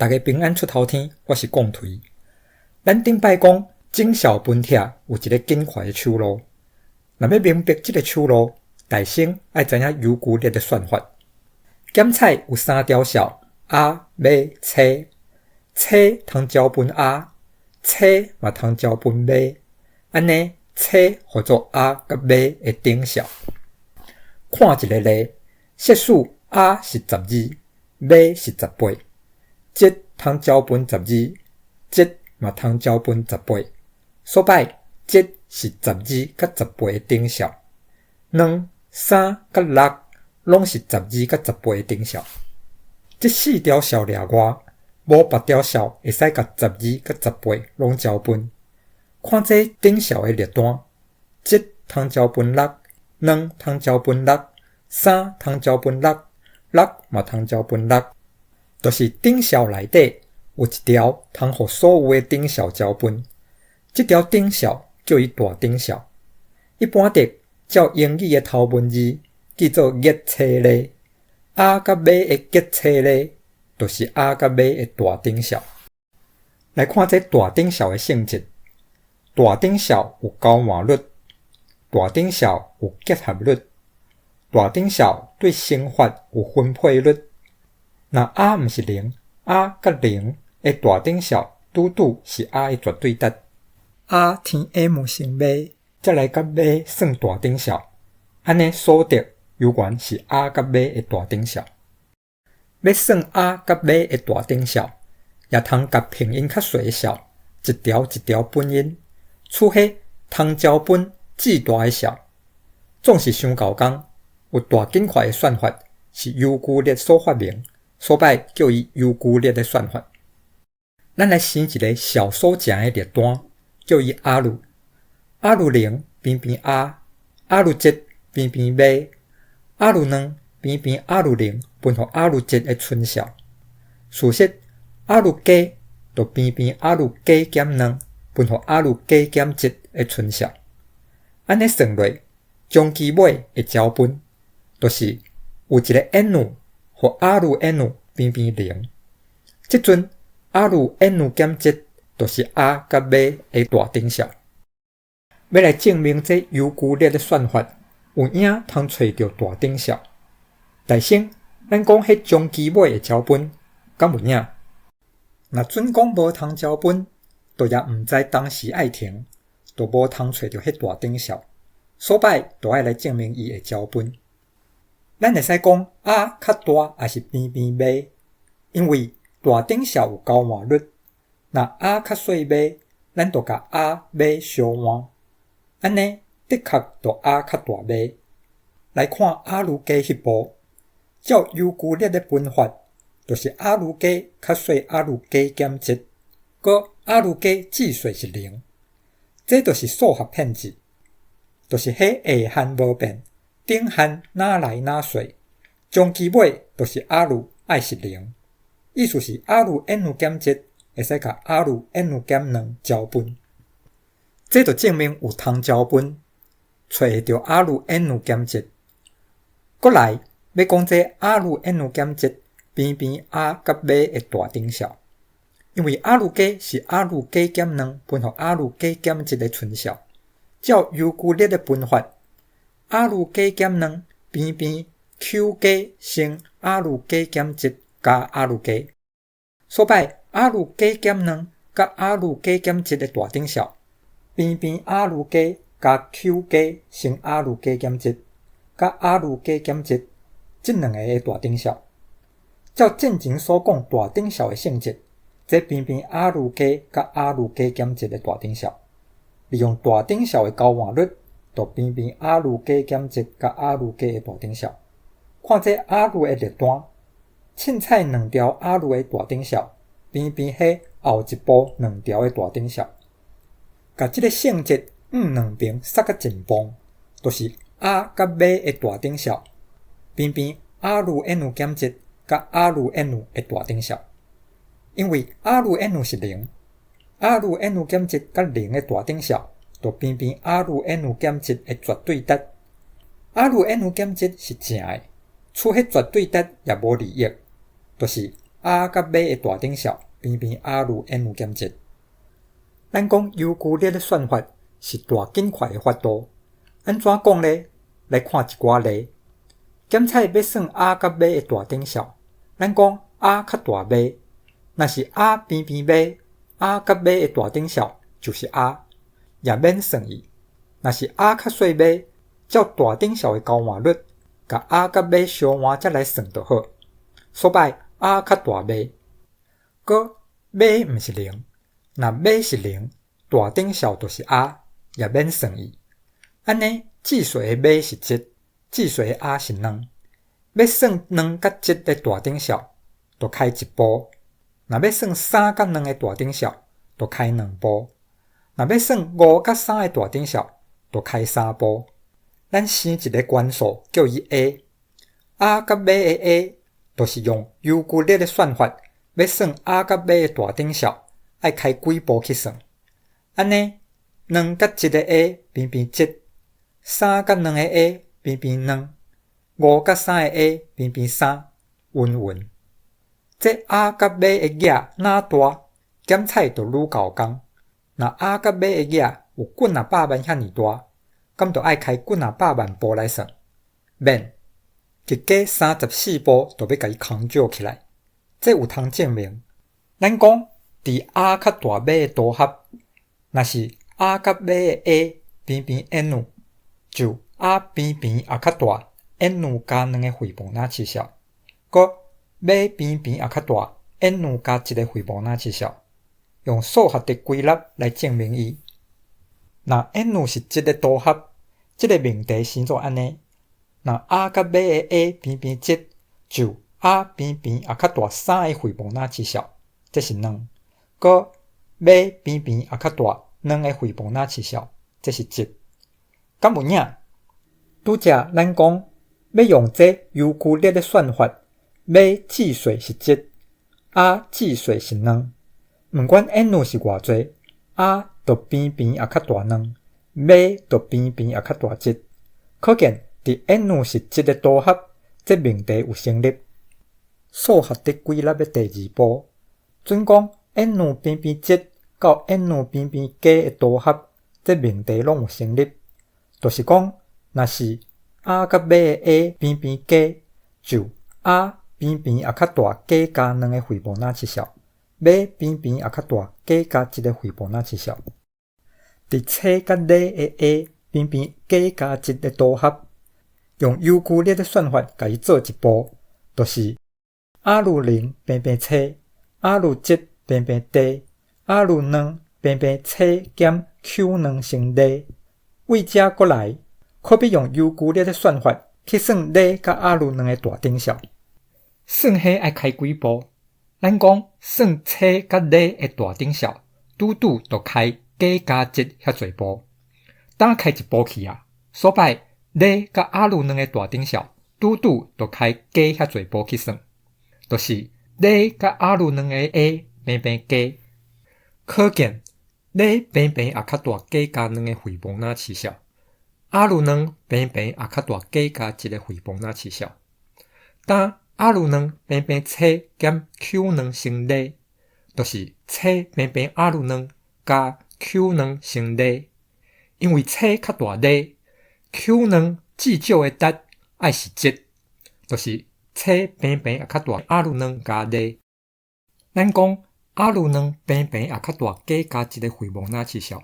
逐家平安出頭天，我是貢槌。咱頂擺講等效分拆有一个緊快的手路，若欲明白這个手路，大先愛知影尤居列的算法。檢菜有三條數：餡、糜、青。青通交分餡，青嘛通交分糜，按呢青號做餡佮糜的等數。看一个例，設使餡是十二，糜是十八，一通交分十二，一嘛通交分十八，所擺一是十二佮十八的等數。兩、三佮六攏是十二佮十八的等數。這四條數掠外，無別條數會使共十二佮十八攏交分。看這等數的列單，一通交分六，兩通交分六，三通交分六，六嘛通交分六，就是等數內底有一條通予所有的等數交分。這條等數叫伊大等數。一般的照英語的頭文字記做結切例，餡佮糜的結切例，就是餡佮糜的大等數。來看這大等數的性質，大等數有交換律，大等數有結合律，大等數對乘法有分配律。若餡毋是零，餡佮零的大等數拄拄是餡的絕對值。餡添 m 乘糜，才來共糜算大等數，按呢所得猶原是餡佮糜的大等數。欲算餡佮糜的大等數，也通共拼音較細的數一條一條分𪜶，取彼通交分至大的數。總是想夠工，有大緊快的算法是尤居列所發明，所擺叫伊尤居列的算法。咱來生一个數所成的列單，叫伊 R。R 零邊邊餡，R 一邊邊糜，R 兩邊邊 R 零分予 R 一的純數。事實 R 加就邊邊 R 加減兩分予 R 加減一的純數。按呢算落，終其尾會交分，就是有一個 n 予 R n 邊邊零。這陣 R n 減一就是餡佮糜的大等數。欲來證明這尤居列的算法有影通揣著大等數。大先，咱講彼終其尾會交分，敢有影？若準講無通交分，就也毋知當時愛停，就無通揣著彼大等數。所擺就愛來證明伊會交分。咱會使講餡較大抑是邊邊糜，因為大等數有交換律。若餡較細糜，咱就共餡糜相換，按呢的確就餡較大糜。來看 R 加彼步，照尤居列的分法，就是 R 加較細 R 加減一，閣 R 加至細是零，這就是數學騙子，就是彼下限無變，頂限哪來哪細，終其尾就是 R 愛是零，意思是 R n 減一會使共 R n 減兩交分，這就證明有通交分，揣會著 R n 減一。閣來欲講這 R n 減一邊邊餡佮糜的大等數，因為 R 加是 R 加減兩分予 R 加減一的純數，照尤居列的分法，R 加減兩邊邊 Q 加乘 R 加減一加 R 加，所擺 R 加減兩佮 R 加減一的大等數，邊邊 R 加加 Q 加乘 R 加減一加 R 加減一，這兩個的大等數。照進前所講大等數的性質，這邊邊 R 加佮 R 加減一的大等數，利用大等數的交換律，就邊邊 R 加減一佮 R 加的大等數。看這 R 的列單，凊彩兩條 R 的大等數，邊邊彼後一步兩條的大等數，共這个性質向兩邊捒較進步，就是餡佮糜的大等數，邊邊 R n 減一佮 R n 的大等數。因為 R n 是零，R n 減一佮零的大等數，就邊邊 R n 減一的絕對值。R n 減一是正的，取彼絕對值也無利益，就是 R佮碼的大頂數平平 R n 減一。咱講尤居列的算法是大緊快的法度，按怎講咧？來看一寡例。檢採欲算 R 佮碼的大頂數，咱講 R 較大碼，若是 R 平平碼，R 佮碼的大頂數就是 R，也免算伊。若是 R 較細碼，照大頂數的交換律，共 R 佮碼相換才來算就好。所擺 R 較大碼，閣碼毋是零，若碼是零，大頂數就是 R，也免算伊。按呢，至細的碼是一，至細的 R 是兩，欲算兩佮一的大頂數，就開一步；若欲算三佮兩的大頂數，就開兩步；若欲算五佮三的大頂數，就開三步。咱生一个元素叫伊 A，R 佮碼的 A，就是用尤居列的算法，欲算 R 佮碼的大頂數，愛開幾步去算。按呢，兩佮一的 A 平平一，三佮兩的 A 平平兩，五佮三的 A 平平三，云云。這 R 佮碼的額若大，檢採就愈厚工。若 R 佮碼的額有幾若百萬遐爾大，敢就愛開幾若百萬步來算？免，一加34步就欲共伊空少起來。這有通證明。咱講佇 R 較大碼的組合，若是 R 佮碼的 A 平平 N，就 R 平平也較大 N 加兩个斐波那契數，閣碼平平也較大 N 加一个斐波那契數，用數學的歸納來證明伊。若 N 是一个組合，這个命題生做按呢：若 R 佮碼的 A 平平一，就 R 平平也較大三个斐波那契數，這是兩；閣碼平平也較大兩个斐波那契數，這是一。敢有影？拄才咱講欲用這尤居列的算法，碼至細是一，R 至細是兩。毋管 N 是偌濟，R 就平平也較大兩，碼就平平也較大一。可見佇 N 是一的組合，這命題有成立。數學的歸納的第二步，準講 N 平平一到 N 平平加的組合，這命題攏有成立。就是講，若是 R 佮碼的 A 平平加，就 R 平平也較大加加兩个斐波那契數，碼平平也較大加加一个斐波那契數。佇 C 佮碼的 A 平平加加一的組合，用尤居列的算法共伊做一步，就是 R 零平平 C，R 一平平 D，R 兩平平 C 減 Q 兩乘 D。為這過來，可比用尤居列的算法去算 D 佮 R 兩的大頂數。算彼愛開幾步？咱講算 C 佮 D 的大頂數，拄拄就開加加一遐濟步。當開一步去啊，所擺 D 佮 R 兩的大頂數，拄拄就開加遐濟步去算，就是 D 佮 R 兩个 A 平平加。可見 D 平平也較大加加兩个斐波那契數，R 兩平平也較大加加一个斐波那契數。當 R 兩平平 C 減 Q 兩乘 D，就是 C 平平 R 兩加 Q 兩乘 D。因為 C 較大 D，Q 兩至少的值愛是一，就是 C 平平也較大 R 兩加 D。咱講 R 兩平平也較大加加一个斐波那契數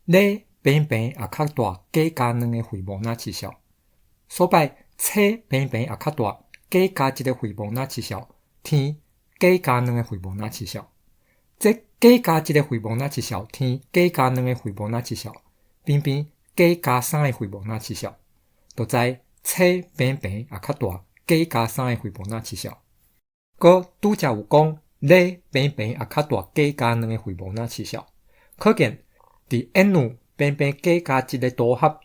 ，D 平平也較大加加兩个斐波那契數。所擺 C 平平也較大加加一个斐波那契數，添加加兩个斐波那契數。這加加一个斐波那契數，添加加兩个斐波那契數，平平加加三个斐波那契數，就知 C 平平也較大加加三个斐波那契數。閣拄才有講 D 平平也較大加加兩个斐波那契數，可見佇 N 平平加加一个組合，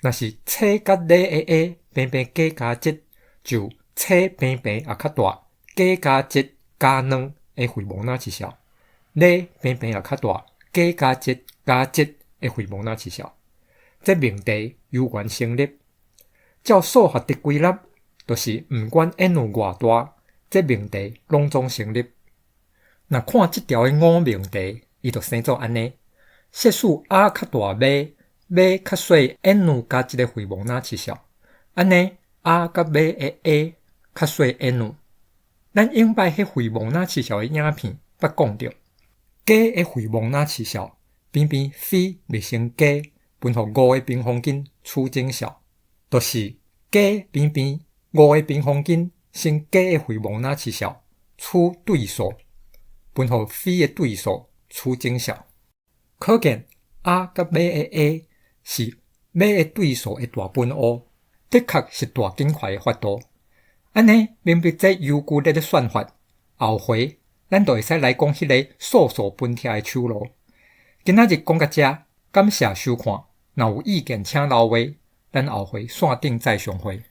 若是 C 佮 D 的 A 平平加加一，就 C 平平也較大加加一加兩的斐波那契數，D 平平也較大加加一加一的斐波那契數。這命題猶原成立。照數學的歸納，就是毋管 N 偌大這命題攏總成立。若看這條的五命題，伊就生做按呢：設使 R 較大碼，碼較細 n 加一个斐波那契數，按呢 R 佮碼的 A 較細 n。咱永擺彼斐波那契數的影片捌講著，加的斐波那契數邊邊斐袂成加分予五个平方根取整數，就是加邊邊五个平方根乘加的斐波那契數取對數，分予斐的對數取整數。可見 R 佮碼的 A 是碼的對數的大分烏，的確是大緊快的法度。按呢明白這尤居列的算法，後回咱就會使來講彼个素數分拆的手路。今仔日講到遮，感謝收看。若有意見請留話，咱後回線頂再相會。